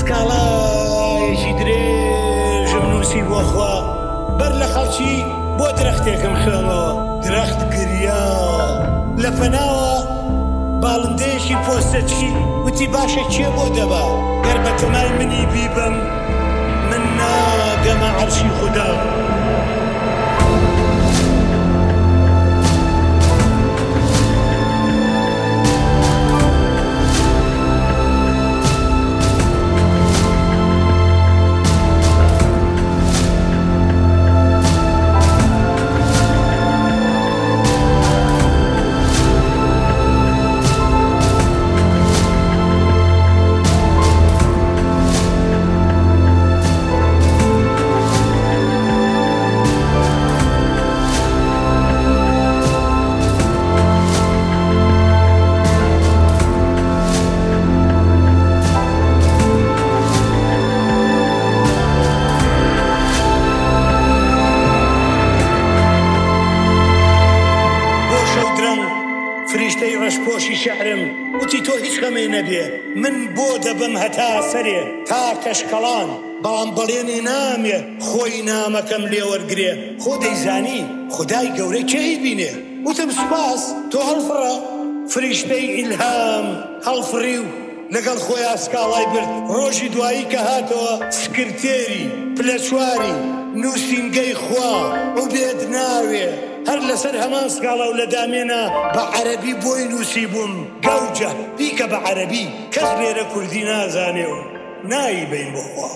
سکاڵایەکی درێژم نووسی بۆ خوا، بەر لە خەڵکی بۆ درەختێکم خوێنەوە. درەخت گریا. لە پەناوە باڵندەیەکی پۆستەچی وتی باشە کێ بۆ دەبا؟ گەر بەتەمای منی بیبەم من ناگەمە عەرشی خودا. بۆ شەو درەنگ فریشتەی ڕەشپۆشی شیعرم وتی تۆ هیچ خەمێ نەبێ من بۆ دەبم هەتا سەرێ تا کەشکەڵان بەڵام بەڵێنێ نامێ خۆی نامەکەم لێ وەرگرێ خۆ دەیزانی خودای گەورە کێ ئەیبینێ وتم سوپاس تۆ هەڵفڕە فریشتەی ئیلهام هەڵفڕی و لەگەڵ خۆیا سکاڵای برد، ڕۆژی دوایی کە هاتەوە سکرتێری پلە چواری نووسینگەی خوا عوبێد ناوێ هەر لەسەر هەمان سکاڵا و لە دامێنا بە عەرەبی بۆی نووسیبووم گەوجە بیکە بە عەرەبی کەس لێرە کوردی نازانێ و نایبەین بۆ خوا.